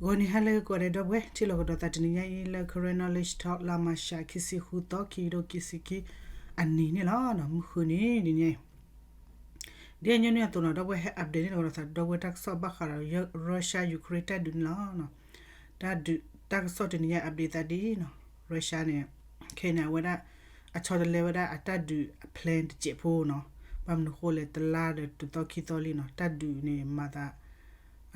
ဂီၤနံၤဟါလၢဂ့ၤကိးဂၤဒဲး ဒီပုၢ်ဝဲၢ်ထံလီၢ်ကဒီးသး တနံၤညါအံၤလၢ Karen Knowledge Talk လါမၤရှး ခံဆံဃုသီ ခံကထိခံဆံခံ အနံၤန့ၣ်လီၤ. မုၢ်ဃုနံၤ တနံၤညါအံၤ ဒ်အညီနုၢ်အသိးနီၤ ဒီပုၢ်ဝဲၢ်ဟဲ update န့ၣ်လီၤကဒီးသး ဒီပုၢ်ဝဲၢ် တၢ်ကစီၣ်ဘၣ်ဃးဒီး Russia Ukraine တၢ်ဒုးန့ၣ်လီၤ. တၢ်ဒုး တၢ်ကစီၣ်တနံၤညါ update သးဒ်နီၤ Russia န့ၣ် ခဲအံၤန့ၣ် အဝဲဒၣ် အဆီတလဲဝဲဒၣ်အတၢ်ဒုးအ plan တစဲးဖိနီၤ. ဘၣ်မနုၤဃိလဲၣ် တလါဒီးတသီခံသီလံနီၤ တၢ်ဒုးန့ၣ် မၤသး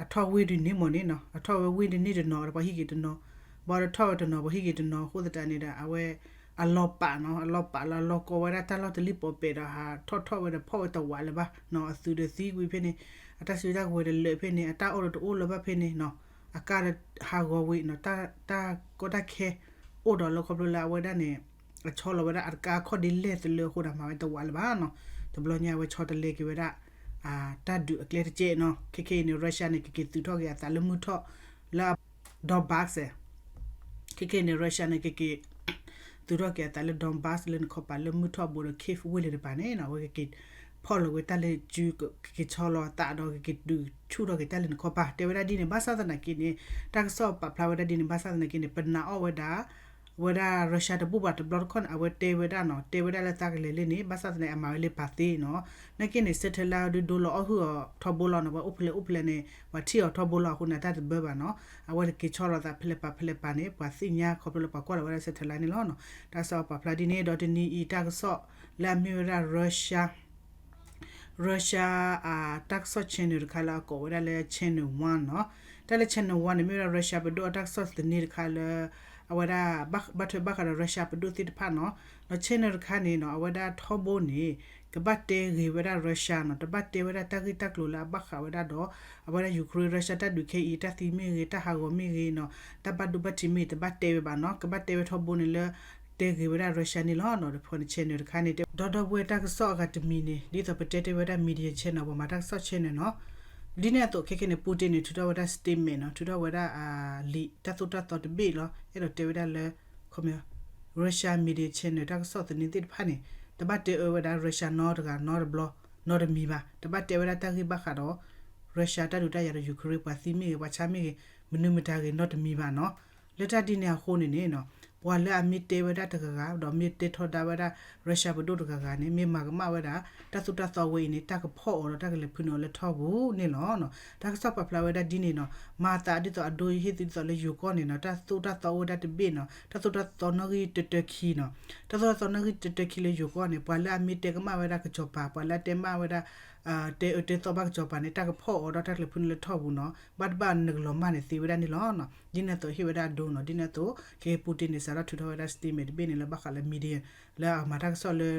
အထီၣ်ဝ့ၢ်ဒုးန့ၣ်မ့ၢ်န့ၣ်နီၤ အထီၣ်ဝဲဝ့ၢ်ဒုးန့ၣ်တနီၤဒီး ပှၤဟံးက့ၤတနီၤ, ဘၣ်ဒီးထီၣ်ဝဲတနီၤ ပှၤဟံးက့ၤတနီၤ အဃိသတးန့ၣ်ဒီး အဝဲ အလီၤပာ်နီၤ အလီၤပာ်လၢအလီၤကီဝဲဒၣ်တၢ်လီၢ်တလံၣ်ပီၤပဲာ်ဒီး ဟးထီၣ်ထီၣ်ဝဲဒီးဖီၣ်ဝဲတဝးလၢၤဘၣ်နီၤ အသုးဒီးသံကွံာ်ဖဲန့ၣ် အတၢ်စုတၢ်ကဝဲၤဒီးလၢာ်ဖဲန့ၣ် အတၢ်အိၣ်ဒီးတအိၣ်လၢၤဘၣ်ဖဲန့ၣ်နီၤ အကါဒီးဟးဂီၤဝံၤနီၤ တၢ်ကီတၢ်ခဲ အိၣ်ဒီးလၢခီဖျိလၢအဝဲဒၣ်န့ၣ် အဆီလီၤဝဲဒၣ်အတကါခီၣ်ဒ်လဲၣ်သလၢအဃိဒီး မၤဝဲတဝးလၢၤဘၣ်နီၤ. တဘျီညါအဝဲဆီတလဲက့ၤဝဲဒၣ် တၢ်ဒုးအကျဲတစဲးနီၤ ခဲခဲအံၤန့ၣ် Russia န့ၣ် ကက့ၤသုးထီၣ်က့ၤအသးလၢမုၢ်ထီၣ် လၢ Donbas ခဲခဲအံၤန့ၣ် Russia န့ၣ် ကက့ၤ သုးထီၣ်က့ၤအသးလၢ Donbas လၢနခီပၤလၢမုၢ်ထီၣ်ဘိဒီး Kyiv ဝ့ၢ်လၢတပၤန့ၣ်နီၤ အဝဲကက့ၤဖီၣ်လီၤဝဲတၢ်လၢစု ကက့ၤဆီလီၤအသးဒီး ကက့ၤဒုးဆူၣ်ထီၣ်က့ၤတၢ်လၢနခီပၤ တဲဝဲဒၣ်ဒ်န့ၣ် ဘၣ်ဆၣ်သနာ်က့န့ၣ် တၢ်ကစီၣ်ပာ်ဖျါဝဲဒၣ်ဒ်န့ၣ် ဘၣ်ဆၣ်သနာ်က့န့ၣ် ပနာ်အီၣ်ဝဲဒၣ် ဝဲဒၣ် Russia တဘူၣ်ဘၣ်တဘျီတခီၣ်န့ၣ် အဝဲတဲဝဲဒၣ်နီၤ တဲဝဲဒၣ်လၢသးကလဲၤလၢန့ၣ် ဘၣ်ဆၣ်သနာ်က့ အမၤဝဲလၢပာ်သ့နီၤ နာ်က့န့ၣ် satellite ဒုးဒိလီၤအီၣ်ဟုၣ်အီၤထီဘိလီၤနီၤ ပှၤအိၣ်ဖျဲၣ်အိၣ်ဖျဲၣ်န့ၣ် ပှၤထံၣ်အီၤထီဘိလီၤအဃိန့ၣ် အတၢ်တဘၢဘၣ်နီၤ အဝဲတက့ၤဆီလီၤသးဖဲလဲၣ်ပၤဖဲလဲၣ်ပၤန့ၣ် ပှၤသ့ၣ်ညါခီဖျိလၢပှၤကွၢ်လီၤဝဲဒၣ် satellite န့ၣ်လီၤနီၤ တၢ်ကစီၣ်ပာ်ဖျါဒ်န့ၣ် ဒီးတနံၤအံၤတၢ်ကစီၣ်လၢအမ့ၢ်ဝဲဒၣ် Russia Russia တၢ်ကစီၣ် channel တခါလၢအကိးဝဲဒၣ်လၢ channel one နီၤ တၢ်လၢ channel one န့ၣ် မ့ၢ်ဝဲဒၣ် Russia ပဒိၣ်အတၢ်ကစီၣ်သန့တခါလၢ အဝဲဒၣ် ဘၣ်ထွဲဘၣ်ဃးဒီး Russia ပဒိၣ်သ့ၣ်တဖၣ်နီၤ ဒီး channel တခါန့ၣ်နီၤ အဝဲဒၣ်ထီဘိန့ၣ် ကဘၣ်တဲဂ့ၤဝဲဒၣ် Russia နီၤ တဘၣ်တဲဝဲဒၣ်တၢ်ဂ့ၢ်တၢ်ကျိၤလၢအဘၣ်ဃးဝဲဒၣ်ဒီး အဝဲဒၣ် Ukraine Russia တၢ်ဒုးခဲအံၤ တၢ်သံမ့ၢ်ဂ့ၤ တၢ်ဟးဂီၤမ့ၢ်ဂ့ၤနီၤ တၢ်ဘၣ်ဒိဘၣ်ထံးမ့ၢ်ဂ့ၤ တဘၣ်တဲဝဲဘၣ်နီၤ ကဘၣ်တဲဝဲထီဘိန့ၣ်လၢ တဲဂ့ၤဝဲဒၣ် Russia န့ၣ်လီၤနီၤ ဒီးဖဲန့ၣ် channel တခါန့ၣ် ဒီဒီပုၢ်ဝဲၢ်တၢ်ကစီၣ်အဂၤတမံၤန့ၣ် ဒ်သိးပတဲတဲဝဲဒၣ် media channel ပှၤမၤတၢ်ကစီၣ် channel နီၤ ဒ်န့ၣ်အသိးခဲခဲန့ၣ် Putin န့ၣ် ထုးထီၣ်ဝဲဒၣ် statement နီၤ ထုးထီၣ်ဝဲဒၣ်အလံာ်တၢ်သိၣ်တၢ်သီတဘ့ၣ်လီၤ အဲၣ်ဒိးတဲဝဲဒၣ်လၢ ခီ Russia media channel တၢ်ကစီၣ်သန့သ့ၣ်တဖၣ်န့ၣ် တဘၣ်တဲအၢဝဲဒၣ် Russia နီတဂၤနီတဘျီ နီတမံၤဘၣ် တဘၣ်တဲဝဲဒၣ်တၢ်ဂ့ၢ်ဘၣ်ဃးဒီး Russia တၢ်ဒုးတၢ်ယၤဒီး Ukraine ပှၤသံမ့ၢ်ဂ့ၤ ပှၤဆါမ့ၢ်ဂ့ၤ မနုၤမတၤဂ့ၤနီတမံၤဘၣ်နီၤ လၢတၢ်ဒ်န့ၣ်အဃိန့ၣ်န့ၣ် ပှၤလၢအမ့ၢ်တဲဝဲဒၣ်တဂၤဂၤ ဒီးမ့ၢ်တဲထီဒါဝဲဒၣ် Russia ပဒိၣ်တဂၤဂၤန့ၣ် မ့ၢ်မၤကမၣ်ဝဲဒၣ် တၢ်သိၣ်တၢ်သီဝဲအံၤန့ၣ် တၢ်ကဖီၣ်အီၤဒီးတၢ်ကလဲၤဖုးန့ၢ်အီၤလၢထီပူၤန့ၣ်လီၤ. တၢ်ကစီၣ်ပာ်ဖျါဝဲဒၣ်ဒ်န့ၣ်နီၤ မၤသးဒ်သိးအဒိဟ့ၣ်သုဒ်သိးလၢယိၤကီၢ်န့ၣ်နီၤ တၢ်သိၣ်တၢ်သီအိၣ်ဝဲဒၣ်တဘ့ၣ်နီၤ တၢ်သိၣ်တၢ်သီနီၣ်ဂံၢ်တတၢခံနီၤ တၢ်သိၣ်တၢ်သီနီၣ်ဂံၢ်တတၢခံလၢယိၤကီၢ်န့ၣ် ပှၤလၢအမ့ၢ်တဲကမၣ်ဝဲဒၣ်ကစီၤပၤ ပှၤလၢအတဲမၣ်ဝဲဒၣ် တဲအၢတဲသီဘၣ်ကစီၤပၤန့ၣ် တၢ်ကဖီၣ်အီၤဒီးတၢ်ကလဲၤဖုးန့ၢ်လၢထီပူၤနီၤ ဘၣ်တဘၣ်နကလီၤမၢ်န့ၢ်သ့ဝဲဒၣ်န့ၣ်လီၤ. ဒ်န့ၣ်အသိးဟ့ၣ်ဝဲဒၣ်အဒိနီၤ ဒ်န့ၣ်အသိး ခဲ Putin န့ၣ် စးထီၣ်ထုးထီၣ်ဝဲဒၣ် statement တဘ့ၣ်န့ၣ်လၢဘၣ်ဃးလၢ media လၢအမၤတၢ်ကစီၣ်လၢ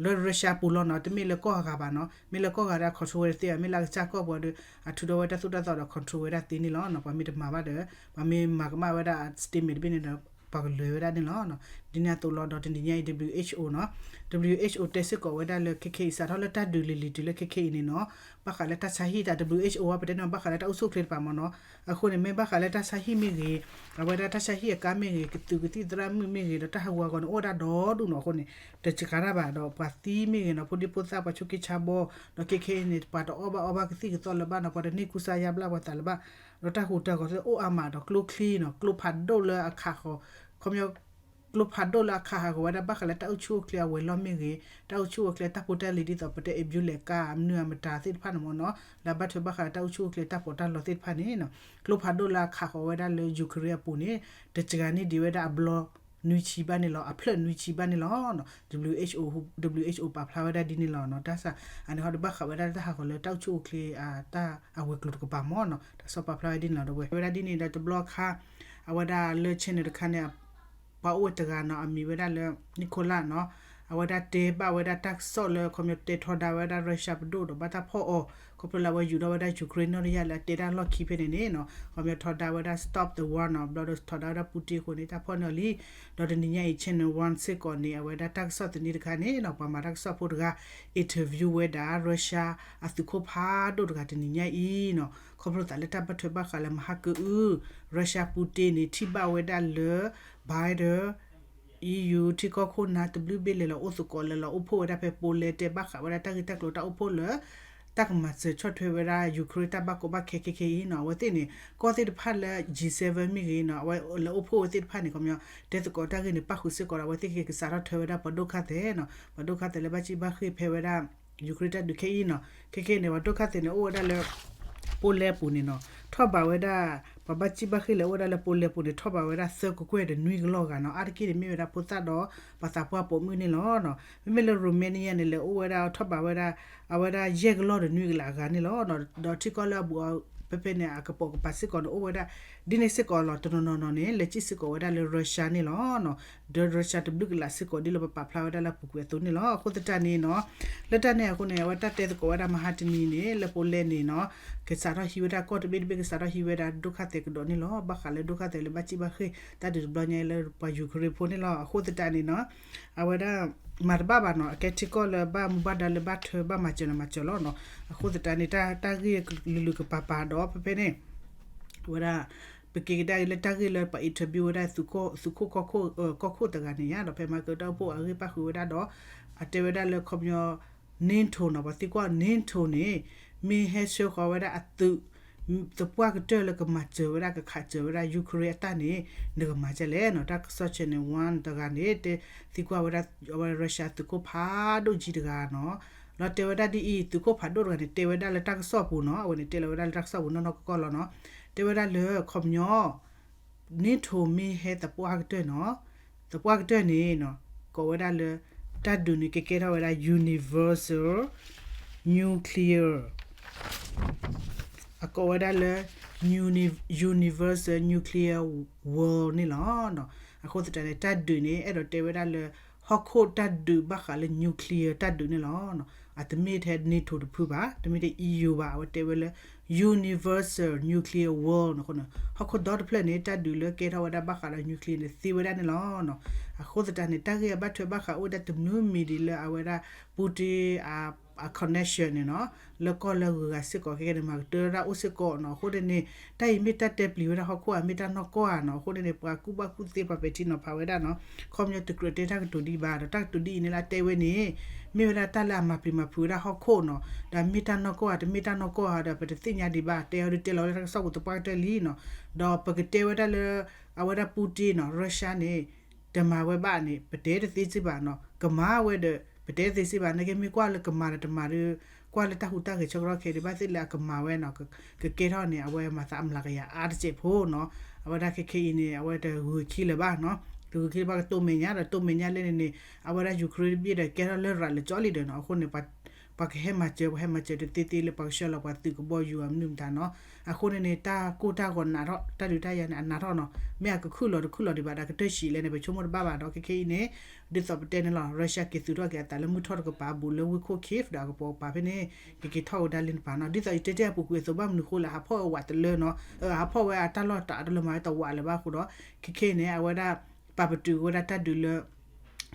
လၢ Russia ပူၤလီၤနီၤ တမ့ၢ်လၢကီၢ်ဂၤဘၣ်နီၤ မ့ၢ်လၢကီၢ်ဂၤဒီး control ဝဲတသ့ဘၣ် မ့ၢ်လၢအကစၢ်ကီၢ်ပူၤဒီး အထုးထီၣ်ဝဲတၢ်သိၣ်တၢ်သီဒီး control ဝဲဒၣ်သ့န့ၣ်လီၤ. ပှၤမ့ၢ်တမၤဘၣ်ဒီး ပှၤမ့ၢ်မၤကမၣ်ဝဲဒၣ် statement တဘ့ၣ်န့ၣ်ဒီး ပှၤကလဲၤဝဲဒၣ်န့ၣ်လီၤ. ဒ်န့ၣ်အသိးလီၤဒီးတနံၤညါအံၤ WHO နီၤ WHO တဲစ့ၢ်ကီးဝဲဒၣ်လၢခဲခဲအံၤ စးထီၣ်လၢတၢ်ဒုးလံၤလံၤတုၤလၢခဲခဲအံၤန့ၣ်နီၤ ဘၣ်ဃးလၢတၢ်ဆါဟံၣ်တၢ် WHO ဝဲပတဲန့ၣ် ဘၣ်ဃးလၢတၢ်အိၣ်ဆူၣ်အိၣ်ချ့တပၤမ့ၢ်နီၤ အဃိန့ၣ် မ့ၢ်ဘၣ်ဃးလၢတၢ်ဆါဟံၣ်မ့ၢ်ဂ့ၤ အဝဲဒၣ်တၢ်ဆါဟံၣ်အကါမ့ၢ်ဂ့ၤ ကသုးကသံၣ်သရၣ်မုၣ်မ့ၢ်ဂ့ၤ ဒီးတၢ်ဟးဂူာ်ဟးဂီၤန့ၣ် အိၣ်ဝဲဒၣ်ဒီဒူၣ်နီၤ အဃိန့ၣ် တစှၤတၢ်ဘၣ်ဒီး ပှၤသံမ့ၢ်ဂ့ၤနီၤ ဖိဒံဖိသၣ်ပှၤဆိးက့ဆါဘီ ဒီးခဲခဲအံၤန့ၣ် ပှၤတအီၣ်ဘၣ်အီဘၣ်ကသံၣ်ကသီလၢၤဘၣ်နီၤ ပှၤတန့ၢ်ကူစါယါဘျါပှၤသးလၢၤဘၣ် ဒီးတၢ်ဟူးတၢ်ဂီၤသ့ၣ်အိၣ်အါမးဒီးကျိချံနီၤ ကျိဖးဒိၣ်လၢအခးဃီၤ ခီပညီ ကျိဖးဒိၣ်လၢအခးဃီၤဝဲဒၣ် ဘၣ်ဃးလၢတၢ်အိၣ်ဆူၣ်အိၣ်ချ့အဝဲၤလီၢ်မ့ၢ်ဂ့ၤ တၢ်အိၣ်ဆူၣ်အိၣ်ချ့တၢ်ဖိတၢ်လံၤဒ်သိးပတဲ ambulance ကါ မနုၤအမတၤသ့ၣ်တဖၣ်န့ၣ်မ့ၢ်နီၤ လၢအဘၣ်ထွဲဘၣ်ဃးလၢတၢ်အိၣ်ဆူၣ်အိၣ်ချ့တၢ်ပီးတၢ်လီသ့ၣ်တဖၣ်န့ၣ်နီၤ ကျိဖးဒိၣ်လၢအခးဃီၤဝဲဒၣ်လၢ Ukraine အပူၤန့ၣ် တစှၤန့ၢ်ဒံးဝဲဒၣ်အဘျီ နွံဆံဘၣ်န့ၣ်လီၤ အဖျၢၣ်နွံဆံဘၣ်န့ၣ်လီၤ. WHO WHO ပာ်ဖျါဝဲဒၣ်ဒ်န့ၣ်လီၤနီၤ တၢ်ဆါ အန့ၣ်ဟီဒီးဘၣ်ဃးဝဲဒၣ်လၢတၢ်ဟးဂီၤလၢတၢ်အိၣ်ဆူၣ်အိၣ်ချ့ တၢ်အဝဲၤကျိၤတကပၤမ့ၢ်နီၤ တၢ်ကစီၣ်ပာ်ဖျါဝဲဒ်န့ၣ်လီၤ ဒီးဝဲ ဝဲဒၣ်ဒ်န့ၣ်ဒီးတဘျီခါ အဝဲဒၣ်လၢ channel တခါန့ၣ် ပှၤအိၣ်ဝဲတဂၤနီၤ အမံၤဝဲဒၣ်လၢ Nicola နီၤ အဝဲဒၣ်တဲဘၣ်ဝဲဒၣ်တၢ်ကစီၣ်လၢ ခီပညီတဲထီဒါဝဲဒၣ် Russia ပဒိၣ်ဒီးဘၣ်တၢ်ဖီၣ်အီၤ ခီဖျိလၢအဝဲယူၤထီၣ်ဝဲဒၣ် Ukraine နီၣ်တယၢ်လၢအတဲဒၣ်လီၢ်ခံဖဲန့ၣ်န့ၣ်နီၤ ခီပညီထီဒါဝဲဒၣ် stop the war နီၤ ဘျီဒီးထီဒါဝဲဒၣ် Putin အဃိန့ၣ် တၢ်ဖီၣ်န့ၢ်အီၤလံ ဒီးတနံၤညါအံၤ channel one စ့ၢ်ကီးန့ၣ် အဝဲဒၣ်တၢ်ကစီၣ်သန့တခါန့ၣ်နီၤ ပှၤမၤတၢ်ကစီၣ်ဖိတဂၤ interview ဝဲဒၣ် Russia အသုးခိၣ်ဖးဒိၣ်တဂၤတနံၤညါအံၤနီၤ ခီဖျိသးလၢတၢ်ဘၣ်ထွဲဘၣ်ဃးလၢမဟါကအု Russia Putin န့ၣ် ထံၣ်ဘၣ်ဝဲဒၣ်လၢ Biden EU ထံကီၢ်ခိၣ်နၢ်တဘျုးဘ့ၣ်လဲၤလီၤအိၣ်သကိး လဲၤလီၤအိၣ်ဖှိၣ်ဝဲဒၣ်ဖဲ Poland တဲဘၣ်ဃးဝဲဒၣ်တၢ်ဂ့ၢ်တၢ်ကျိၤတၢ်အိၣ်ဖှိၣ်လၢ တၢ်ကမၤစၢၤဆီၣ်ထွဲဝဲဒၣ် Ukraine တၢ်ဘၣ်ကီဘၣ်ခဲခဲခဲအံၤနီၤ, အဝဲသ့ၣ်န့ၣ် ကီၢ်သ့ၣ်တဖၣ်လၢ G seven မ့ၢ်ဂ့ၤနီၤ, အဝဲလၢအိၣ်ဖှိၣ်ဝဲသ့ၣ်တဖၣ်န့ၣ် ခီပညီ တဲသကိးတၢ်ဂ့ၢ်န့ၣ် ပၣ်ဃုာ်စ့ၢ်ကီးဒီး အဝဲသ့ၣ်ကကစးထီၣ်ထွဲဝဲဒၣ်ပှၤဒုက္ခသည်နီၤ, ပှၤဒုက္ခသည်လၢဘၣ်စံၣ်ဘၣ်ဃ့ၢ်ဖဲဝဲဒၣ် Ukraine တၢ်ဒုးခဲအံၤနီၤ, ခဲခဲန့ၣ် ပှၤဒုက္ခသည်န့ၣ် အိၣ်ဝဲဒၣ်လၢ Poland ပူၤန့ၣ်နီၤ, ထီၣ်ဘးဝဲဒၣ် ပှၤဘၣ်စံၣ်ဘၣ်ဃ့ၢ်လၢအိၣ်ဝဲဒၣ်လၢ Poland ပူၤန့ၣ် ထီၣ်ဘးဝဲဒၣ်သၢကကွဲၢ်ဒီးနွံကလီၢ်ဂၤနီၤ, အါတက့ၢ်န့ၣ် မ့ၢ်ဝဲဒၣ်ဖိသၣ်ဒီး ပှၤသးပှၢ်ပိာ်မုၣ်န့ၣ်လီၤ. မ့မ့ၢ်လၢ Romania န့ၣ် လဲၤအိၣ်ဝဲဒၣ်ထီၣ်ဘးဝဲဒၣ် အဝဲဒၣ်ယဲၢ်ကလီၢ်ဒီးနွံကလးအဂၤန့ၣ်လီၤ. ဒီးထံကီၢ်လၢအဘူးအဖဲဖဲန့ၣ် အကပိာ်ကပၤစ့ၢ်ကီးန့ၣ် အိၣ်ဝဲဒၣ် ဒ်န့ၣ်စ့ၢ်ကီးလီၤ. တနီၤနီၤနီၤန့ၣ် လဲၤစံၣ်စ့ၢ်ကီးဝဲဒၣ်လၢ Russia န့ၣ်လီၤ. ဒီး Russia တဘျုးကလးစ့ၢ်ကီး ဒ်လၢပပာ်ဖျါဝဲဒၣ်လၢအပူၤကွံာ်အသိးန့ၣ်လီၤ. အဃိသတးန့ၣ်နီၤ, လၢတၢ်န့ၣ်အဃိန့ၣ် အဝဲတၢ်တဲသကိးဝဲဒၣ်မဟါတနံၤန့ၣ် လၢ Poland န့ၣ်နီၤ, ကစးထီၣ်ဟံးဝဲဒၣ်ကီၢ်တဘ့ၣ်တဘ့ၣ် ကစးထီၣ်ဟံးဝဲဒၣ်ဒုက္ခသည်ကဒီးန့ၣ်လီၤ. ဘၣ်ဃးလၢဒုက္ခသည်လၢဘၣ်စံၣ်ဘၣ်ဃ့ၢ် တၢ်ဒုးတဘျီညါလၢပှၤ Ukraine ဖိန့ၣ်လီၤ. အဃိသတးန့ၣ်နီၤ အဝဲဒၣ် မၤတဘၣ်ဘၣ်နီၤ, အကဲထံကီၢ်လၢဘၣ်မူဘၣ်ဒါလၢဘၣ်ထၢဘၣ်မၤစၢၤလီၤမၤစၢၤလီၤနီၤ. အဃိသတးန့ၣ် တၢ်ဂ့ၢ်လုာ်လုာ်ကပၤပၤဒီး ဖဲဖဲန့ၣ် အဝဲဒၣ် ပက့ၤကဒါက့ၤလၢတၢ်ဂ့ၢ်လၢပှၤ interview ဝဲဒၣ် သုးခိၣ်ကီၢ်ခိၣ် ကီၢ်ခိၣ်တဂၤန့ၣ်ယါဒီး ဖဲမၤကတၢၢ်အိၣ်ဖှိၣ်အဂ့ၢ်ပၣ်ဃုာ်ဝဲဒၣ်ဒီး အတဲဝဲဒၣ်လၢခီပညီ NATO နီၤ, ပှၤသံကွၢ် NATO န့ၣ် မ့ၢ်ဟဲဆှၢဃီၤဝဲဒၣ်အသုး သပှၢ်ကတၢၢ်လၢကမၤစၢၤဝဲဒၣ် ကခးစၢၤဝဲဒၣ် Ukraine အတၢ်န့ၣ် နကမၤဒ်လဲၣ်နီၤ. တၢ်ကစီၣ် Channel One တဂၤန့ၣ် တဲသံကွၢ်ဝဲဒၣ် အဝဲ Russia သုးခိၣ်ဖးဒိၣ်ကံတဂၤနီၤ, လီၤတဲဝဲဒၣ်ဒ်အံၤ သုးခိၣ်ဖးဒိၣ်တဂၤန့ၣ် တဲဝဲဒၣ်လၢတၢ်ကစီၣ်ပူၤနီၤ, အဝဲန့ၣ်တဲလီၤဝဲဒၣ်လၢတၢ်ကစီၣ်ပူၤနီၢ်နီၢ်ကီၢ်ကီၢ်လီၤနီၤ, တဲဝဲဒၣ်လၢခီပညီ NATO မ့ၢ်ဟဲသပှၢ်ကတၢၢ်နီၤ, သပှၢ်ကတၢၢ်န့ၣ်နီၤ ကိးဝဲဒၣ်လၢ တၢ်ဒုးန့ၣ်ကကဲထီၣ်ဝဲဒၣ် universal nuclear အကိးဝဲဒၣ်လၢ uni- universal nuclear war န့ၣ်လီၤ. အဃိသတးန့ၣ် တၢ်ဒုးန့ၣ် အဲၣ်ဒိးတဲဝဲဒၣ်လၢ ဟီၣ်ခိၣ်တၢ်ဒုးဘၣ်ဃးလၢ nuclear တၢ်ဒုးန့ၣ်လီၤ. အတမ့ၢ်ထဲ NATO တဖုဘၣ်, တမ့ၢ်ထဲ EU ဘၣ်, အဝဲတဲဝဲလၢ universal nuclear war န့ၣ်အဃိန့ၣ် ဟီၣ်ခိၣ်ဒီတဖျၢၣ်န့ၣ် တၢ်ဒုးလၢကဲထီၣ်ဝဲဒၣ်ဘၣ်ဃးဒီး nuclear န့ၣ် သ့ဝဲဒၣ်န့ၣ်လီၤ. အဃိသတးန့ၣ် တၢ်ဂ့ၢ်အဘၣ်ထွဲဘၣ်ဃးအိၣ်ဝဲဒၣ်တမံၤမံၤဒ်လၢအဝဲဒၣ် Putin အ connection န့ၣ်နီၤ, လၢကီၢ်လၢဂုၤဂၤစ့ၢ်ကီး ခဲကဲန့ၣ် မၤကတၢၢ်တၢ်အိၣ်စ့ၢ်ကီးနီၤ. အဃိန့ၣ်န့ၣ် တၢ်အံၤမ့ၢ်တၢ်တဲပျံၤဝဲဒၣ်ဟီၣ်ခိၣ်ဧါ, မ့ၢ်တၢ်နီၢ်ကီၢ်ဧါနီၤ. အဃိန့ၣ်န့ၣ် ပှၤကူၣ်ဘၣ်ကူၣ်သ့ ပှၤပဲာ်ထံနီၤဖးဝဲဒၣ်နီၤ, ခီပညီတကြၢးတဲတၢ်ကတိၤဒ်အံၤဘၣ်ဒီး တၢ်ကတိၤဒ်အံၤန့ၣ်လၢအတဲဝဲန့ၣ် မ့ၢ်ဝဲဒၣ်တၢ်လၢအမၤပျံၤမၤဖုးဝဲဒၣ်ဟီၣ်ခိၣ်နီၤ, ဒီးမ့ၢ်တၢ်နီၢ်ကီၢ်ဧါ တမ့ၢ်တၢ်နီၢ်ကီၢ်ဧါဒီး ပတသ့ၣ်ညါဒံးဘၣ်, တဲအီၤဒုးတဲလီၤဝဲဒၣ်တၢ်ကစီၣ်ပူၤသပှၢ်ကတၢၢ်လံနီၤ. ဒီးပကတဲဝဲဒၣ်လၢ အဝဲဒၣ် Putin နီၤ Russia န့ၣ် တမၤဝဲဘၣ်န့ၣ် ပတဲတသ့စ့ၢ်ဘၣ်နီၤ, ကမၤဝဲဒီး ပတဲတသ့စ့ၢ်ဘၣ်. နာ်က့မ့ၢ်ကွၢ်လၢကမၤဒီးတမၤဒီး ကွၢ်လၢတၢ်ဟူးတၢ်ဂဲၤဆၢကတီၢ်ခဲအံၤ ဘၣ်သ့ၣ်လၢအကမၤဝဲနီၤ, ကကဲထီၣ်န့ၣ် အဝဲမၤသးအမျးကယၤအါတစဲးဖိနီၤ. အဝဲဒၣ်ခဲခဲအံၤန့ၣ် အဝဲတဂုာ်ခံလၢၤဘၣ်နီၤ, တဂုာ်ခံလၢၤဘၣ် ကတိၢ်မဲာ်ညါဒီး တိၢ်မဲာ်ညါလၢန့ၣ်န့ၣ် အဝဲဒၣ် Ukraine တဘ့ၣ်ဒီး ကဲထီၣ်လၢရၤလၢကၠီလံဒီးနီၤ. အဃိန့ၣ် ပှၤကဟဲမၤစၢၤ ပှၤဟဲမၤစၢၤတသ့သ့လၢပှၤကဆှၢလီၤပှၤသုးကဘီယူၤအမနုၤမတၤနီၤ. အဃိန့ၣ်န့ၣ် တၢ်ကိၢ်တၢ်ဂီၤနးထီၣ် တၢ်ဒုးတၢ်ယၤန့ၣ် အနးထီၣ်နီၤ, မ့ၢ်အကခုၣ်လီၤတခုၣ်လီၤဒံးဘၣ်ဒီး ကတၢၢ်ဆံးလဲၣ်န့ၣ် ပဆိကမိၣ်တဘၣ်ဘၣ်ဒီး ခဲခဲအံၤန့ၣ် ဒ်သိးပတဲန့ၣ်လီၤ Russia က့ၤသုးထီၣ်က့ၤအသးလၢမုၢ်ထီၣ်တကပၤဘူးလၢဝ့ၢ်ခိၣ် Kyiv ဒီးအကပိာ်ကပၤဖဲန့ၣ် ကက့ၤထီၣ်ဝဲဒၣ်လံတပၤနီၤ. ဒ်သိးယတဲတဲအပူၤကွံာ်အသိး ဘၣ်မနုၤဃိလဲၣ် ဟးဖီၣ်ဝဲဝးတလၢနီၤ, ဟးဖီၣ်ဝဲအတၢ်လီၢ်တၢ်အတလၢမၤတဝးလၢၤဘၣ်အဃိဒီး ခဲခဲအံၤန့ၣ် အဝဲဒၣ် ပာ်ပတုာ်ဝဲဒၣ်တၢ်ဒုးလၢ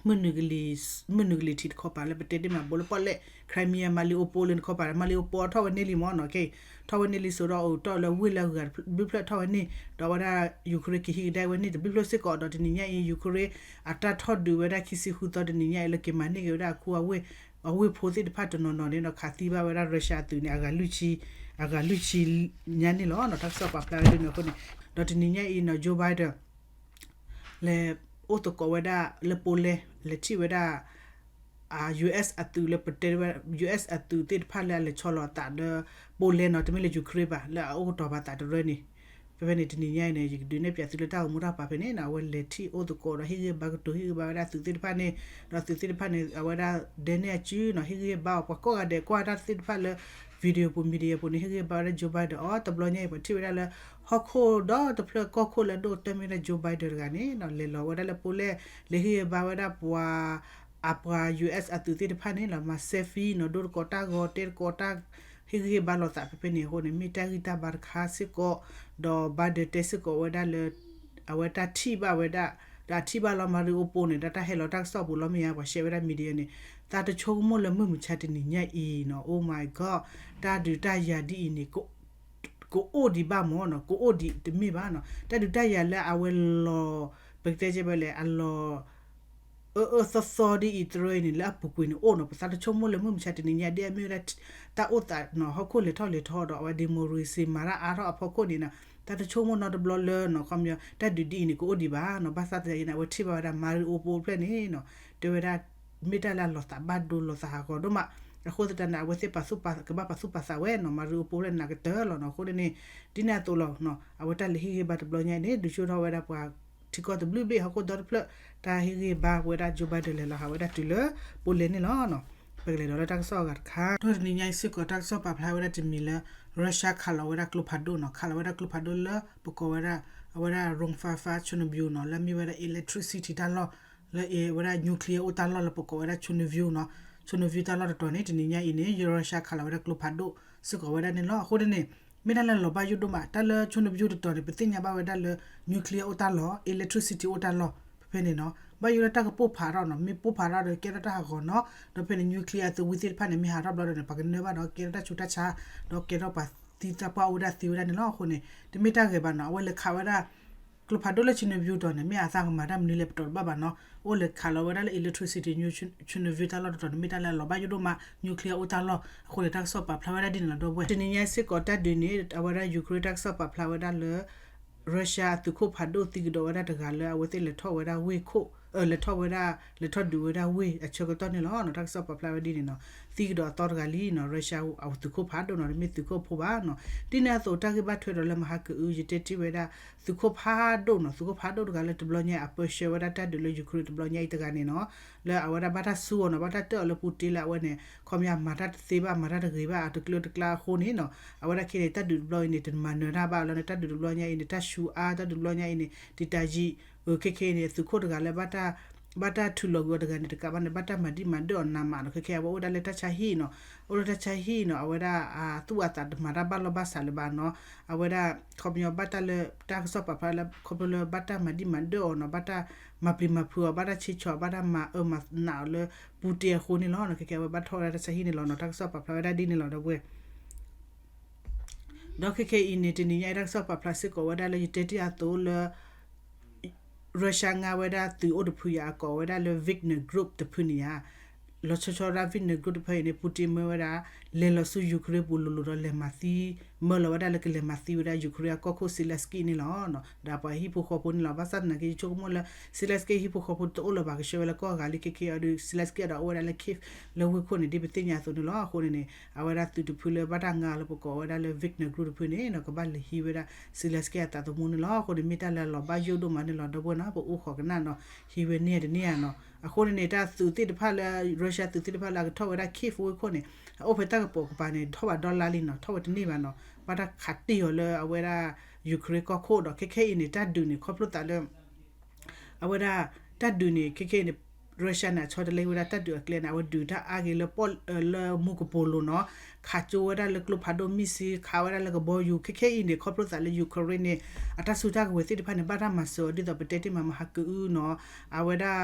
မုၢ်နုာ်ကလံၤ မုၢ်နုာ်ကလံၤထံးတခီပၤလၢပတဲတ့ၢ်မး ဘိလၢပီၣ်လဲၣ် Crimea Mariupol လၢတခီပၤ Mariupol ထီၣ်ဝဲန့ၢ်လံမၢ်နီၤ, ကဲ ထီၣ်ဝဲန့ၢ်လံစိဒီး အိၣ်တီၢ်လၢဝ့ၢ်လၢအဂၤတဘျုးဖျၢၣ်ထီၣ်ဝဲန့ၢ် ဒီးအဝဲဒၣ် Ukraine က့ၤဟံးကဒါဝဲန့ၢ်တဘျုးဖျၢၣ်စ့ၢ်ကီးဒီး တနံၤညါအံၤ Ukraine အတၢ်ထီၣ်ဒုးဝဲဒၣ်ခံဆံဃုသီတနံၤညါအံၤ လၢက့ၤမၤန့ၢ်က့ၤဝဲဒၣ်အခူအဝ့ၢ် အဝ့ၢ်ဖိသ့ၣ်တဖၣ်တနီၤနီၤန့ၣ်ဒီး ခးသံဘၣ်ဝဲဒၣ် Russia အသုးန့ၣ် အဂၤလွံၢ်ဆံ အဂၤလွံၢ်ဆံညါန့ၣ်လီၤ. တၢ်ကစီၣ်ပာ်ဖျါဝဲဒ်န့ၣ်အဃိန့ၣ် ဒီးတနံၤညါအံၤနီၤ Joe Biden လဲၤအိၣ်သကိးဝဲဒၣ်လၢ Poland လဲၤထံၣ်ဝဲဒၣ် US အသုးလၢပတဲဝဲ US အသုးသ့ၣ်တဖၣ်လၢအလဲၤဆီလီၤအသးလၢ Poland နီၤ, တမ့ၢ်လၢ Ukraine ဘၣ် လၢအအိၣ်ကတီၤပာ်သးတရၢန့ၣ်. ဖဲဖဲန့ၣ် တနံၤညါအံၤန့ၣ် ယကဒုးနဲၣ်ပၠးသုလၢတၢ်အိၣ်မူတၢ်ပာ်ဖဲန့ၣ်နီၤ, အဝဲလဲၤထံၣ်အိၣ်သကိးဒီး ဟ့ၣ်ဂံၢ်ဘါကတိၤ ဟ့ၣ်ဂံၢ်ဘါဝဲဒၣ်သုးသ့ၣ်တဖၣ်န့ၣ်, ဒီးသုးသ့ၣ်တဖၣ်န့ၣ် အဝဲဒၣ်ဒဲန့ၢ်အစုနီၤ, ဟ့ၣ်ဂံၢ်ဘါအီၤ ပှၤကိးဂၤဒဲးကွၢ်တၢ်သ့ၣ်တဖၣ်လၢ video ပူၤ media ပူၤန့ၣ် ဟ့ၣ်ဂံၢ်ဘါဝဲဒၣ် Joe Biden အီၤ တဘျီညါအံၤ ပှၤထံၣ်ဝဲဒၣ်လၢ ဟီၣ်ခိၣ်ဒီတဖျၢၣ်ကီၢ်ခိၣ်လၢအဒိၣ်ကတၢၢ်မ့ၢ်ဝဲဒၣ် Joe Biden တဂၤန့ၣ်နီၤ, လဲၤလီၤဝဲဒၣ်လၢ Poland လဲၤဟ့ၣ်ဂံၢ်ဘါဝဲဒၣ်ပှၤ အပှၤ US အသုးသ့ၣ်တဖၣ်န့ၣ်လီၤ, မၤ selfie နီၤ, ဒိတကိးတၢ်ဂီၤ တဲတကိးတၢ် ဟ့ၣ်ဂံၢ်ဟ့ၣ်ဘါလိာ်သးဖဲဖဲန့ၣ်အဃိန့ၣ် မ့ၢ်တၢ်ဂံၢ်တၢ်ဘါတခါစ့ၢ်ကီး, ဒီး Biden တဲစ့ၢ်ကီးဝဲဒၣ်လၢ အဝဲတၢ်ထံၣ်ဘၣ်ဝဲဒၣ် ဒီးအထံၣ်ဘၣ်လီၤ Mariupol န့ၣ် ဒီးတၢ်ဟဲလီၤတၢ်ကစီၣ်ပူၤလီၤမ့ၢ်ဧါ, ပှၤ share ဝဲဒၣ် media န့ၣ် သးတဆိကမိၣ်လၢမုၢ်မဆါတနံၤညါအံၤနီၤ, Oh my God, တၢ်ဒုးတၢ်ယၤဒ်အံၤန့ၣ် ကအိၣ်ဒံးဘၣ်မၢ်နီၤ, ကအိၣ်ဒံးတမ့ၢ်ဘၣ်နီၤ, တၢ်ဒုးတၢ်ယၤလၢအဝဲလီၤ ပကတဲကဲဘၣ်လဲၣ် အလီၤ အၢအၢသီသီဒ်အံၤတရၢအံၤန့ၣ် လၢအပူၤကွံာ်န့ၣ်အိၣ်နီၤ. ပသးတဆိကမိၣ်လၢမုၢ်မဆါတနံၤညါဒ်အမ့ၢ်ဝဲဒၣ် တၢ်အိၣ်သးနီၤ ဟီၣ်ခိၣ်လဲၤထီၣ်လဲၤထီဒီး အဝဲ democracy မၤတၢ်အါထီၣ်အဖီခိၣ်န့ၣ်နီၤ, သးတဆိကမိၣ်နီတဘျီလၢနီၤ ခီပညီ တၢ်ဒုးဒ်အံၤန့ၣ် ကအိၣ်ဒံးဘၣ်နီၤ. ဘၣ်ဆၣ်သနာ်က့န့ၣ် အဝဲထံၣ်ဘၣ်ဝဲဒၣ် Mariupol ဖျၢၣ်န့ၣ်နီၤ တဲဝဲဒၣ် မ့ၢ်တၢ်လၢအလီၤသးဘၣ်ဒိလီၤသးဟးဂီၤဒိၣ်မး. အဃိသတးန့ၣ် အဝဲသ့ၣ်ပာ်သူၣ်ပာ် ကဘၣ်ပာ်သူၣ်ပာ်သးဝဲနီၤ Mariupol ဖျၢၣ်န့ၣ် နကတၢၢ်လီၤနီၤ. အဃိန့ၣ်န့ၣ် ဒ်န့ၣ်အသိးလီၤနီၤ အဝဲတၢ်လဲၤဟ့ၣ်ဂံၢ်ဘါတဘျီညါအံၤန့ၣ် ဒုးဆူၣ်ထီၣ်ဝဲဒၣ်ပှၤထံကီၢ်တဘျုးဘ့ၣ် ဟီၣ်ခိၣ်ဒီတဖျၢၣ် တၢ်ဟ့ၣ်ဂံၢ်ဘါဝဲဒၣ် Joe Biden လဲၤလီၤဟးဝဲဒၣ်တုၤလၢ Poland န့ၣ်လီၤနီၤ. ပကလဲၤဒီးလၢတၢ်ကစီၣ်အဂၤတခါ ဒီးတနံၤညါအံၤစ့ၢ်ကီး တၢ်ကစီၣ်ပာ်ဖျါဝဲဒၣ်တမံၤလၢ Russia ခးလီၤဝဲဒၣ်ကျိဖးဒိၣ်နီၤ, ခးလီၤဝဲဒၣ်ကျိဖးဒိၣ်လၢ ပကိးဝဲဒၣ် အဝဲဒၣ် Romanov Chernobyl နီၤ လၢမ့ၢ်ဝဲဒၣ် electricity တၢ်လီၢ် လၢအဝဲဒၣ် nuclear အိၣ်တၢ်လီၢ်လၢပကိးဝဲဒၣ် Chernobyl နီၤ, Chernobyl တၢ်လီၢ်တတီၤန့ၣ် တနံၤညါအံၤန့ၣ် Russia ခးလီၤဝဲဒၣ်ကျိဖးဒိၣ်စ့ၢ်ကီးဝဲဒၣ်န့ၣ်လီၤ. အဃိန့ၣ်န့ၣ် မ့ၢ်တၢ်လၢလီၤဘၣ်ယိၣ်ဒိၣ်မး တၢ်လၢ Chernobyl တတီၤန့ၣ် ပသ့ၣ်ညါဘၣ်ဝဲဒၣ်လၢ nuclear အိၣ်တၢ်လီၢ် electricity အိၣ်တၢ်လီၢ် ဖဲဖဲန့ၣ်နီၤ, ဘၣ်ယိၣ်လၢတၢ်ကပိၢ်ဖးထီၣ်နီၤ, မ့ၢ်ပိၢ်ဖးထီၣ်ဒီးကဲထီၣ်တၢ်ဟးဂီၤနီၤ, ဒီးဖဲန့ၣ် nuclear အသုးဝံသ့ၣ်တဖၣ်န့ၣ် မ့ၢ်ဟးထီၣ်ဘျီဒီးန့ၣ် ပှၤကနၢဘၣ်ဒီးကဲထီၣ်တၢ်ဆူးတၢ်ဆါ ဒီးကဲထီၣ်ပှၤသံတၢ်ပှၢ်အိၣ်ဝဲဒၣ်သ့ဝဲဒၣ်န့ၣ်လီၤ. အဃိန့ၣ် တမ့ၢ်တၢ်ဂ့ၤဘၣ်နီၤ, အဝဲလဲၤခးဝဲဒၣ် ကျိဖးဒိၣ်လၢ Chernobyl တတီၤန့ၣ် မ့ၢ်အသးကမၤတၢ်မနုၤလဲၣ် ပတီၢ်တဘၣ်ဘၣ်နီၤ, အိၣ်လဲၤခးလီၤဝဲဒၣ်လၢ electricity Chernobyl တၢ်လီၢ်တတီၤန့ၣ် မ့ၢ်တၢ်လၢလီၤဘၣ်ယိၣ်ဒိၣ်မး nuclear အိၣ်တၢ်လီၢ် အဃိန့ၣ် တၢ်ကစီၣ်ပာ်ဖျါဝဲဒၣ်ဒ်န့ၣ်လီၤ ဒီပုၢ်ဝဲၢ်. တနံၤညါစ့ၢ်ကီးတၢ်ဒုးန့ၣ် အဝဲဒၣ် Ukraine တၢ်ကစီၣ်ပာ်ဖျါဝဲဒၣ်လၢ Russia အသုးခိၣ်ဖးဒိၣ်သံကဒီးဝဲဒၣ်တဂၤလၢအဝဲသ့ၣ်လဲၤထီၣ်ဝဲဒၣ်ဝ့ၢ်ခိၣ် လဲၤထီၣ်ဝဲဒၣ် လဲၤထီၣ်ဒုးဝဲဒၣ်ဝ့ၢ်အဆၢကတီၢ်န့ၣ်လီၤနီၤ, တၢ်ကစီၣ်ပာ်ဖျါဝဲဒ်န့ၣ်နီၤ, သံကဒီးအသီတဂၤလံနီၤ, Russia အသုးခိၣ်ဖးဒိၣ်နီၤ, တမ့ၢ်သုးခိၣ်ဖိဘၣ်နီၤ. ဒ်န့ၣ်အသိးတၢ်ဂ့ၢ်ဘၣ်ထွဲဒီးလၢမဟါကအု ယတဲတ့ၢ်ဝဲဒၣ် သုးခိၣ်ဖးဒိၣ်နီၤ, သုးခိၣ်ဖးဒိၣ်တဂၤလၢတဘျီညါအပၢဆှၢဝဲဒၣ်တၢ်ဒုးလၢ Ukraine တဘျီညါအံၤတဂၤန့ၣ်နီၤ, လၢအဝဲဒၣ်ဘၣ်တၢ်စူၢ်အီၤနီၤ, ဘၣ်တၢ်တၢၣ်အီၤလၢ Putin လၢအဝဲန့ၣ် ခီပညီမၤတၢ်တသ့ဘၣ် မၤတၢ်တဂ့ၤဘၣ် အတကျၢၤတကျါအဃိန့ၣ်နီၤ, အဝဲဒၣ်ခဲအံၤန့ၣ် တၢ်ဒုးတဘျီအံၤန့ၣ် တမၤနၢၤတၢ်ဘၣ်လီၤန့ၣ်, တၢ်ဒုးတဘျီညါအံၤန့ၣ် တၢ်ဆူးအါ တၢ်ဒုးတဘျီညါအံၤန့ၣ် တံာ်တာ်ယံာ် ခဲခဲအံၤန့ၣ် သုးခိၣ်တဂၤလၢ ဘၣ်တၢ်ထုးလီၤကွံာ်အီၤတဂၤန့ၣ် တကးဘၣ်န့ၣ် ဘၣ်တၢ်မၤဒံးမၤဒၢၣ်အီၤနးမးနီၤ, ခဲခဲအဝဲအိၣ်ဒၣ်လၢတၢ်ဆါဟံၣ်နီၤ, အိၣ်လၢတၢ်ဆါဟံၣ်နီၤ, အဝဲဒၣ်အသူၣ်အသးတမၤတၢ်ဘၣ်လီၢ်ဘၣ်စးလၢၤဘၣ်နီၤ, အဝဲဒၣ် ခီပညီဘၣ်တၢ်လၢ တၢ်ကစီၣ်ပာ်ဖျါလၢ ခီဖျိလၢဘၣ်တၢ်မၤဒံးမၤဒၢၣ်အီၤနီၤ, ဘၣ်တၢ်မၤပျံၤမၤဖုးအီၤ, ဘၣ်တၢ်ဆံးဆီး ဘၣ်တၢ်မၤအၢမၤနးအီၤလၢ Putin အဃိန့ၣ်လီၤနီၤ, ခဲခဲအဝဲဘၣ်ထီၣ်ဝဲဒၣ်တၢ်ဆါဟံၣ်န့ၣ်လီၤနီၤ, တၢ်ကစီၣ်ပာ်ဖျါဝဲဒၣ်ဒ်န့ၣ်လီၤ ဒီပုၢ်ဝဲၢ်. ဒီးခဲခဲအံၤန့ၣ် တနံၤညါအံၤတၢ်ကစီၣ်ပာ်ဖျါစ့ၢ်ကီးဝဲဒၣ်လၢယတဲတ့ၢ်အသိးလၢ Russia ငါဝဲဒၣ်သုးအိၣ်တဖုယၤအကိးဝဲဒၣ်လၢ Wagner Group တဖုန့ၣ်ဧါ, လီၤဆီဆီဒၣ် Wagner Group တဖုအံၤန့ၣ် Putin မၢဝဲဒၣ် လဲၤလီၤဆူ Ukraine ပူၤလိၤလိၤဒီးလဲၤမၤသံ, မၢလီၤဝဲဒၣ်လၢကလဲၤမၤသံဝဲဒၣ် Ukraine အကီၢ်ခိၣ် Zelensky န့ၣ်လီၤ. ဒီးပှၤဟံၣ်ဖိဃီဖိန့ၣ်လီၤ. ဘၣ်ဆၣ်သနာ်က့ ယဆိကမိၣ်လၢ Zelensky ဟံၣ်ဖိဃီဖိတအိၣ်လၢၤဘၣ် ကဆှၢဝဲလၢကီၢ်အဂၤလံ ခဲခဲအံၤဒီး Zelensky ဒီးအိၣ်ဝဲဒၣ်လၢ Kyiv လၢဝ့ၢ်ခိၣ်န့ၣ် ဒ်ပသ့ၣ်ညါအသိးန့ၣ်လီၤ. အဃိန့ၣ်န့ၣ် အဝဲဒၣ်သုးတဖုလၢဘၣ်တၢ်ငါလၢပကိးဝဲဒၣ်လၢ Wagner Group တဖုန့ၣ်နီၤ ကဘၣ်လဲၤဟံးဝဲဒၣ် Zelensky အသးသမူန့ၣ်လီၤ. အဃိန့ၣ် မ့ၢ်တၢ်လၢအလီၤဘၣ်ယိၣ်ဒိၣ်မးန့ၣ်လီၤ ဒီပုၢ်ဝဲၢ်နီၤ ပအိၣ်ဃီကနၣ်နီၤ ဟံးဝဲန့ၢ်တန့ၢ်ဧါနီၤ. အဃိန့ၣ်န့ၣ် တၢ်သုးသ့ၣ်တဖၣ်လၢ Russia သုးသ့ၣ်တဖၣ်လၢအကထီၣ်ဝဲဒၣ် Kyiv ဝ့ၢ်ခိၣ်န့ၣ် အအိၣ်ဖဲတၢ်ကပိာ်ကပၤန့ၣ် ထီၣ်ဘးဒီလါလံနီၤ ထီၣ်ဝဲတန့ၢ်ဘၣ်နီၤ ဘၣ်တၢ်ခးတံၢ်အီၤလၢအဝဲဒၣ် Ukraine ကီၢ်ခိၣ်ဒီး ခဲခဲအံၤန့ၣ် တၢ်ဒုးန့ၣ် ခီဖျိသးလၢ အဝဲဒၣ် တၢ်ဒုးန့ၣ် ခဲခဲအံၤန့ၣ် Russia န့ၣ် အဆီတလဲဝဲဒၣ်တၢ်ဒုးအကျဲန့ၣ် အဝဲဒုးတၢ်အါဂ့ၤလၢပီၣ် လၢမူကပိာ်လိၤနီၤ ခးကၠိဝဲဒၣ်လၢကျိဖးဒိၣ် missile ခးဝဲဒၣ်လၢကဘီယူၤ ခဲခဲအံၤန့ၣ် ခီဖျိသးလၢ Ukraine န့ၣ် အတၢ်စုတၢ်ကဝဲၤသ့ၣ်တဖၣ်န့ၣ် ဘၣ်တၢ်မၤစၢၤအီၤဒ်သိးပတဲတ့ၢ်မးမဟါကအုနီၤ အဝဲဒၣ်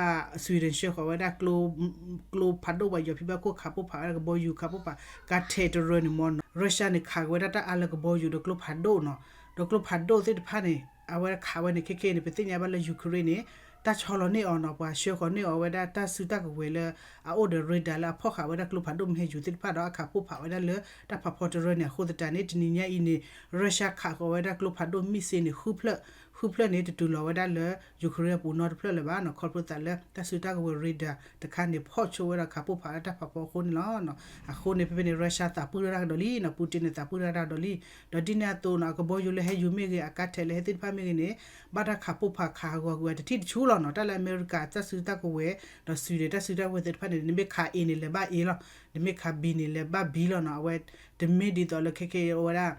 Sweden ဆှၢဃီၤဝဲဒၣ် ကျိဖးဒိၣ်ပှၤယီၤဖံဘၣ်ခိၣ် ခးပိၢ်ဖးဝဲဒၣ်ကဘီယူၤ ခးပိၢ်ဖး ကါထဲးတရၢန့ၣ်မ့ၢ်နီၤ Russia န့ၣ် ခးက့ၤဝဲဒၣ်တၢ်အါလၢကဘီယူၤဒီးကျိဖးဒိၣ်နီၤ ဒီးကျိဖးဒိၣ်သ့ၣ်တဖၣ်န့ၣ် အဝဲခးဝဲန့ၣ် ခဲခဲအံၤန့ၣ် ပသ့ၣ်ညါဘၣ်လၢ Ukraine န့ၣ် တၢ်ဆီလီၤန့ၢ်အီၤနီၤ ပှၤဆှၢဃီၤန့ၢ်အီၤဝဲဒၣ်တၢ်စုတၢ်ကဝဲၤလၢ အအိၣ်ဒီး radar လၢအဖီၣ်ဃာ်ဝဲဒၣ်ကျိဖးဒိၣ်မ့ၢ်ဟဲယူၤသ့ၣ်တဖၣ်ဒီး အခးပိၢ်ဖးဝဲဒၣ်လၢတၢ်ဖးဖီတရၢန့ၣ် အဃိသတးန့ၣ် တနံၤညါအံၤန့ၣ် Russia ခးဃီၤဝဲဒၣ်ကျိဖးဒိၣ် missile န့ၣ် ဃုဖျၢၣ် ဃုဖျၢၣ်န့ၣ် တတုၤလီၤဝဲဒၣ်လၢ Ukraine အပူၤနီတဖျၢၣ်လၢၤဘၣ်နီၤ ခီဖျိသးလၢတၢ်စုတၢ်ကဝဲၤ radar တခါန့ၣ် ဖီၣ်ဆိဝဲဒီးခးပိၢ်ဖးဝဲဒၣ်တၢ်ဖးဖီအဃိန့ၣ်လီၤ. အဃိန့ၣ် ဖဲဖဲန့ၣ် Russia သးပှၢ်တၢ်ကဒီးလံနီၤ Putin န့ၣ် သးပှၢ်တၢ်ကဒီးလံ ဒီးဒ်န့ၣ်အသိးနီၤ အကဘီယူၤလၢဟဲယူၤမ့ၢ်ဂ့ၤ အကါထဲးလၢဟဲသ့ၣ်တဖၣ်မ့ၢ်ဂ့ၤန့ၣ် ဘၣ်တၢ်ခးပိၢ်ဖးခးဟးဂီၤကွံာ်အတထံၣ်တဆူလီၤနီၤ တၢ်လၢအမဲရကၤတၢ်စုတၢ်ကဝဲၤ ဒီး Sweden တၢ်စုတၢ်ကဝဲၤသ့ၣ်တဖၣ်န့ၣ် နမ့ၢ်ခး A န့ၣ် လဲၤဘၣ် A လီၤ နမ့ၢ်ခး B န့ၣ် လဲၤဘၣ် B လီၤနီၤ အဝဲ တမ့ၢ်ဒ်သိးလၢခဲခဲအံၤဝဲဒၣ်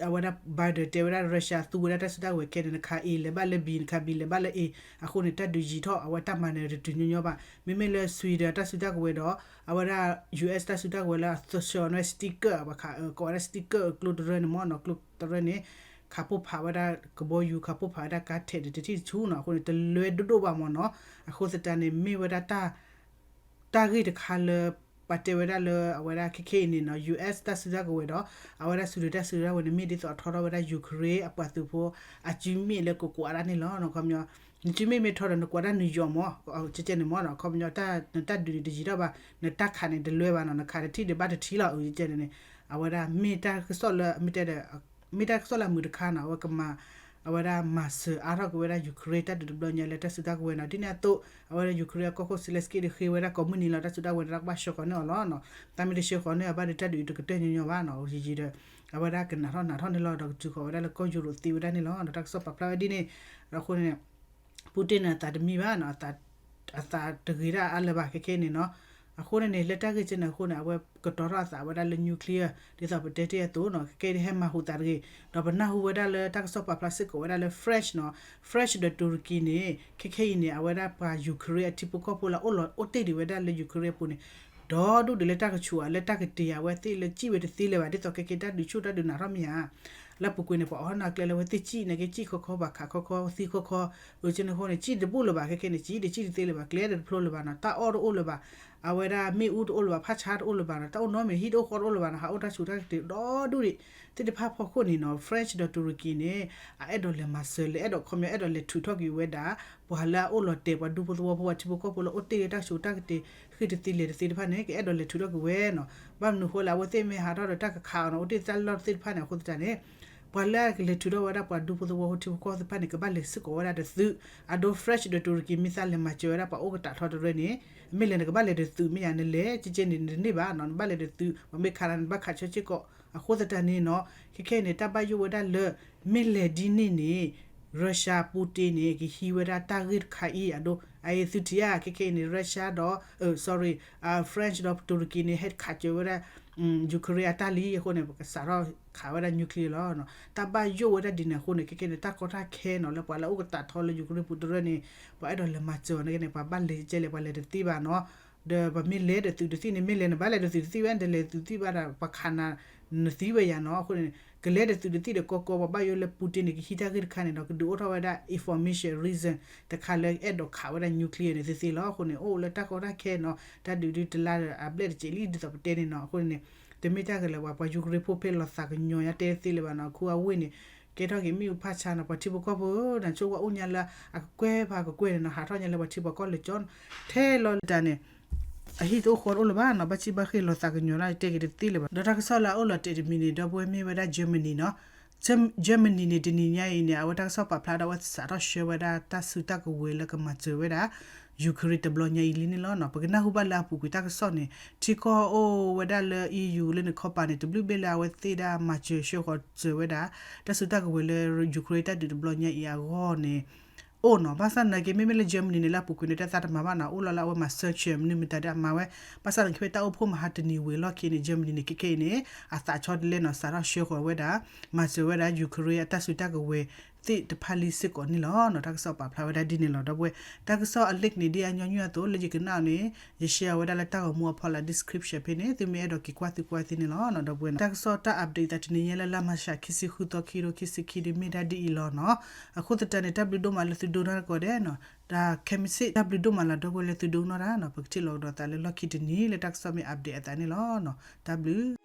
အဝဲဒၣ် Biden တဲဝဲဒၣ် Russia သူဝဲဒၣ်တၢ်စုတၢ်ကဝဲၤခဲန့ၣ် နခး A လဲၤဘၣ်လၢ B နခး B လဲၤဘၣ်လၢ A အဃိန့ၣ် တၢ်ဒုးယံာ်ထီၣ် အဝဲတၢ်မၤနၢၤတတုၤညီညီဘၣ် မ့မ့ၢ်လၢ Sweden တၢ်စုတၢ်ကဝဲၤဒီး အဝဲဒၣ် US တၢ်စုတၢ်ကဝဲၤလၢအသဆၢအီၤန့ၣ် sticker ပှၤခး ကိးဝဲဒၣ် sticker ကျိတရၢန့ၣ်မ့ၢ်နီၤ ကျိတရၢန့ၣ် ခးပိၢ်ဖးဝဲဒၣ်ကဘီယူၤ ခးပိၢ်ဖးဝဲဒၣ်ကါထဲးန့ၣ် တထံၣ်တဆူနီၤ အဃိန့ၣ် တလွဲဒိၣ်ဒိၣ်ဘၣ်မ့ၢ်နီၤ အဃိသတးန့ၣ် မ့ၢ်ဝဲဒၣ်တၢ် တၢ်ဂ့ၢ်တခါလၢ ပှၤတဲဝဲဒၣ်လၢအဝဲဒၣ်ခဲခဲအံၤန့ၣ်နီၤ US တၢ်စုတၢ်ကဝဲၤဒီး အဝဲဒၣ် Sweden တၢ်စုတၢ်ကဝဲၤန့ၣ် မ့ၢ်ဒ်သိးအထီထီၣ်ဝဲဒၣ် Ukraine အပှၤသုးဖိ အစုမ့ၣ်လၢကကွၢ်ဒၣ်န့ၣ်လီၤ ခီပညီ နစုမ့ၢ်မ့ၢ်ထီဒီး နကွၢ်ဒၣ်နယီၤမး ကဲကဲန့ၣ်မးနီၤ, အခီပညီ နတၢ်ဒုးန့ၣ်တယံၤထီၣ်ဘၣ်, နတၢ်ခးန့ၣ်တလွဲဘၣ်နီၤ, နခးတထံၣ်ဒံးဘၣ်တထံၣ်လီၤ, ကဲကဲန့ၣ်န့ၣ် အဝဲဒၣ်မ့ၢ်တၢ်ကစီၣ်လၢ မ့ၢ်တဲဒီး မ့ၢ်တၢ်ကစီၣ်လၢအမုာ်တခါနီၤ, အဝဲကမၤ အဝဲဒၣ်မၤစၢၤအါထီၣ်က့ၤဝဲဒၣ် Ukraine တၢ်ဒုးတဘျီညါလၢတၢ်စုတၢ်ကဝဲၤနီၤ, ဒ်န့ၣ်အသိး အဝဲဒၣ် Ukraine အကီၢ်ခိၣ် Zelensky န့ၣ် ဃ့ဝဲဒၣ်ကိးမုၢ်နံၤလီၤ, တၢ်စုတၢ်ကဝဲၤန့ၣ် တၢ်ကဘၣ်ဆှၢဃီၤန့ၢ်အီၤလီၤနီၤ, တၢ်မ့ၢ်တဆှၢဃီၤန့ၢ်အီၤဘၣ်ဒီး တၢ်ဒုးတကတၢၢ်ညီညီဘၣ်နီၤ, ယံာ်ယံာ်ဒီး အဝဲဒၣ်ကနးထီၣ်နးထီၣ်န့ၣ်လီၤ, ဒီးကတုၤဃီၤဝဲဒၣ်လၢကီၢ်ယူရိးသ့ဝဲဒၣ်န့ၣ်လီၤ, တၢ်ကစီၣ်ပာ်ဖျါဝဲဒ်န့ၣ်, ဒီးအဃိန့ၣ် Putin န့ၣ် အသးတမံဘၣ်နီၤ, အသးတဂ့ၤဒၣ်အါလၢၤဘၣ် ခဲခဲအံၤန့ၣ်နီၤ, အဃိန့ၣ်န့ၣ် လၢတၢ်ဂ့ၢ်ကဲန့ၣ်အဃိန့ၣ် အဝဲကတီၤထီၣ်အသးဝဲဒၣ်လၢ nuclear ဒ်သိးပတဲတ့ၢ်အသိးနီၤ, ခဲခဲအံၤန့ၣ် ဟဲမၤဟူးသးတဂ့ၤ, ဒီးပနၢ်ဟူဝဲဒၣ်လၢတၢ်ကစီၣ်ပာ်ဖျါစ့ၢ်ကီးဝဲဒၣ်လၢ French နီၤ, French ဒီး Turkey န့ၣ် ခဲခဲအံၤန့ၣ် အဝဲဒၣ်ပှၤ Ukraine အထံဖိကီၢ်ဖိလၢအိၣ်လီၤအိၣ်တ့ၢ်ဒံးဝဲဒၣ်လၢ Ukraine အပူၤန့ၣ် ဒီဒူၣ်ဒံးလၢတၢ်ကဆူးဧါ လၢတၢ်ကတ့ၤဧါ အဝဲသ့ၣ်လၢစံၣ်ဝဲတသ့လၢၤဘၣ်, ဒ်သိးခဲခဲတၢ်ဒုးဆူၣ်တၢ်ဒုးနးထီၣ်မ့ၢ်ဧါ, လၢပူၤကွံာ်န့ၣ် ပှၤအီၣ်ဟီၣ်နၢ်ကျဲလၢအဝဲသ့ၣ်စံၣ်န့ၣ် က့စံၣ်ခီခီ ဘၣ်ခးခီခီ သံခီခီ, အကဲန့ၣ်အဃိန့ၣ် စံၣ်တဘူၣ်လၢၤဘၣ်, ခဲခဲန့ၣ် စံၣ်တစံၣ်တသ့လၢၤဘၣ်, ကျဲဒီးတဖျိလၢၤဘၣ်နီၤ, တၢ်အီၣ်တအိၣ်လၢၤဘၣ်, အဝဲဒၣ်မ့ၣ်အူတအိၣ်လၢၤဘၣ်, ဖးဆါတအိၣ်လၢၤဘၣ်နီၤ, တၢ်အိၣ်နီတမံၤ ဟံၣ်တအိၣ်ဃီတအိၣ်လၢၤဘၣ်နီၤ, ဟးအိၣ်တၢ်ဆူးတၢ်ကတ့ၤဒီဒူၣ်ဒံး, သ့ၣ်တဖၣ်ဖီခိၣ်န့ၣ်နီၤ, French ဒီး Turkey န့ၣ် အအဲၣ်ဒိးလဲၤမၤစၢၤ လဲၤအဲၣ်ဒိးခီပညီ အဲၣ်ဒိးလဲၤထုးထီၣ်က့ၤဝဲဒၣ် ပှၤလၢအအိၣ်လီၤတဲာ် ပှၤဒူဖိသဝီဖိ ပှၤထံဖိကီၢ်ဖိလၢအိၣ်တ့ၢ်လၢတၢ်ဆူးတၢ်ကတ့ၤ ဃ့ၢ်တသ့လဲၤတသ့တဖၣ်န့ၣ် ကအဲၣ်ဒိးလဲၤထုးထီၣ်က့ၤဝဲနီၤ, ဘၣ်မနုၤအဃိလဲၣ် အဝဲသ့ၣ်မ့ၢ်ဟးထီၣ်ဒီးတၢ်ကခးအီၤနီၤ, အိၣ်တ့ၢ်တၢ်လီၢ်သ့ၣ်တဖၣ်န့ၣ် အဃိသတးန့ၣ် ပှၤလၢအကလဲၤထုးထီၣ်ဝဲဒၣ်ပှၤဒူဖိသဝီဖိထံဖိကီၢ်ဖိသ့ၣ်တဖၣ်န့ၣ် ကဘၣ်လဲၤစ့ၢ်ကီးဝဲဒၣ်တသုး, အဒိ French ဒီး Turkey မ့ၢ်သးလဲၤမၤစၢၤဝဲဒၣ်ပှၤအိၣ်ကတးထီတရၢန့ၣ်, မ့ၢ်လဲၤနကဘၣ်လဲၤတသုးမ့ၢ်ယါ နလဲၤကဲကဲန့ၣ် နတန့ၢ်ဘၣ်နီၤ, နဘၣ်လဲၤတသုး ပှၤမ့ၢ်ခးနၤ နဘၣ်ခးဆၢစ့ၢ်ကီး, အဃိသတးန့ၣ်နီၤ, ခဲခဲအံၤန့ၣ် တၢ်ဘၣ်ယိၣ်ဝဲဒၣ်လၢ မ့ၢ်လဲၤဒ်န့ၣ်န့ၣ် Russia Putin န့ၣ် ကဟံးဝဲဒၣ်တၢ်ဂ့ၢ်တခါအံၤ အဒိ အအံၤသုထံၣ်ဧါ ခဲခဲအံၤန့ၣ် Russia ဒီး sorry French ဒီး Turkey န့ၣ် ဟဲခးစၢၤဝဲဒၣ် Ukraine အတၢ်လံအဃိန့ၣ် ပကစးထီၣ်ခးဝဲဒၣ် nuclear လီၤ. တၢ်ဘၣ်ယိၣ်ဝဲဒၣ်ဒ်န့ၣ်အဃိန့ၣ် ခဲခဲန့ၣ် တၢ်ကီတၢ်ခဲနီၤ လၢပှၤလၢအအိၣ်ကတးထီလၢ Ukraine ပူၤတရၢန့ၣ် ပှၤအဲၣ်ဒိးလဲၤမၤစၢၤအီၤန့ၣ် ပှၤဘၣ်လဲၤကဲလဲၣ် ပှၤလဲၤတသ့ဘၣ်နီၤ. ဒီးပမ့ၢ်လဲၤတသုးတသ့န့ၣ် မ့ၢ်လဲၤနဘၣ်လဲၤတသုးတသ့ဝဲ နတလဲၤသုးသ့ဘၣ်ဒီး ပှၤခးနၤ နသံဝဲယၤနီၤ. အဃိန့ၣ် ကလဲၤတသုးတသ့ဒီးကီကီ ပှၤဘၣ်ယိၣ်လၢ Putin န့ၣ် ကဟံးတၢ်ဂ့ၢ်တခါန့ၣ်နီၤ ကဒုးအိၣ်ထီၣ်ဝဲဒၣ် information reason တခါလၢအဲၣ်ဒိးခးဝဲဒၣ် nuclear န့ၣ်သ့သ့လီၤ. အဃိန့ၣ် အိၣ်လၢတၢ်ကီတၢ်ခဲနီၤ တၢ်ဒုးဒုးတလါဒီးအဘျဲၣ်တစဲးလံ ဒ်သိးပတဲန့ၣ်နီၤ. အဃိန့ၣ် တမ့ၢ်တၢ်ဂ့ၤလၢပှၤ ပှၤ Ukraine ဖိဖဲလီၤသးကညီၤညါတဲသ့လၢၤဘၣ်နီၤ. ခူအဝ့ၢ်န့ၣ် ကဲထီၣ်က့ၤမ့ၣ်အူဖးဆါနီၤ ပှၤထံဖိကီၢ်ဖိ နဆိကမိၣ်အိၣ်ညါလၢအကကွဲၢ်ဖးကကွဲၢ်န့ၣ်နီၤ ဟးထီၣ်ညါလၢပှၤထံပှၤကီၢ်လၢာ်ကၠီ ထဲလီၤလၢတၢ်န့ၣ် အဟံၣ်တအိၣ်ဃီတအိၣ်လၢၤဘၣ်နီၤ ဘၣ်ဆံၣ်ဘၣ်ဃ့ၢ်လီၤသးကညီၤဒၣ်တဲက့ၤတသ့လၢၤဘၣ်. ဒီးတၢ်ကစီၣ်လၢအအိၣ်လီၤတဲာ်တမံၤန့ၣ် ဒီပုၢ်ဝဲၢ်မ့ၢ်ဝဲဒၣ် Germany နီၤ. Germany န့ၣ် တနံၤညါအံၤန့ၣ် အဝဲတၢ်ကစီၣ်ပာ်ဖျါဒီးအဝဲစးထီၣ်ဆှၢဝဲဒၣ်တၢ်စုတၢ်ကဝဲၤလၢကမၤစၢၤဝဲဒၣ် Ukraine တဘျီညါအံၤလံန့ၣ်လီၤ. ပကနၢ်ဟူဘၣ်လၢအပူၤကွံာ်တၢ်ကစီၣ်န့ၣ် ထံကီၢ်အိၣ်ဝဲဒၣ်လၢ EU လၢန့ၣ်ခီပၤန့ၣ် တဘျုးဘ့ၣ်လၢအဝဲသ့ၣ်ဒၣ်မၤစၢၤဆှၢဃီၤစၢၤဝဲဒၣ် တၢ်စုတၢ်ကဝဲၤလၢ Ukraine တၢ်ဒုးတဘျီညါအံၤအဂီၢ်န့ၣ် အိၣ်နီၤ. ဘၣ်ဆၣ်သနာ်က့ မ့မ့ၢ်လၢ Germany န့ၣ် လၢအပူၤကွံာ်န့ၣ် တၢ်သးတမၤဘၣ်နီၤ အိၣ်လီၤလၢအဝဲမၤ sanction မနုၤမတၤဒီးအမၤဝဲ ဘၣ်ဆၣ်သနာ်က့ ဖဲတၢ်အိၣ်ဖှိၣ်မဟါတနံၤဝံၤအလီၢ်ခံန့ၣ် Germany န့ၣ် ခဲခဲအံၤန့ၣ် အသးဆီတလဲနီၤ စးထီၣ်ဆှၢဃီၤဝဲဒၣ် မၤစၢၤဝဲဒၣ် Ukraine အတၢ်စုတၢ်ကဝဲၤသ့ၣ်တဖၣ်လံစ့ၢ်ကီးန့ၣ်လီၤ. တၢ်ကစီၣ်ပာ်ဖျါဝဲဒၣ်ဒ်န့ၣ်လီၤ. ဒီပုၢ်ဝဲၢ် တၢ်ကစီၣ်အ link န့ၣ် ဒ်အညီနုၢ်အသိး လၢယကနၣ်အီၤန့ၣ် ယ share ဝဲဒၣ်လၢတၢ်ဂီၤမူအဖီလာ် description ဖဲန့ၣ် သုမ့ၢ်အဲၣ်ဒိးက့ၤကွၢ်သုကွၢ်သ့န့ၣ်လီၤ. ဒီပုၢ်ဝဲၢ်နီၤ တၢ်ကစီၣ်တၢ် update သးတနံၤညါလၢလါမၤရှး ခံဆံဃုသီ ခံကထိခံဆံခံန့ၣ် မ့ၢ်ဒၣ်ဒ်အံၤလီၤနီၤ. အဃိသတးန့ၣ် တၢ်ဘျုးဒိၣ်မးလၢသုဒိကနၣ်ကိးဂၤဒဲးနီၤ. တၢ်ခဲမုၢ်ဆ့ၣ် တၢ်ဘျုးဒိၣ်မးလၢဒီပုၢ်ဝဲၢ်လၢသုဒိကနၣ်တၢ်နီၤ. ပကထံၣ်လိာ်ကဒီးသးလၢလီၢ်ခံတနံၤလၢတၢ်ကစီၣ်မ့ၢ် update အသးန့ၣ်လီၤ. တၢ်ဘျုး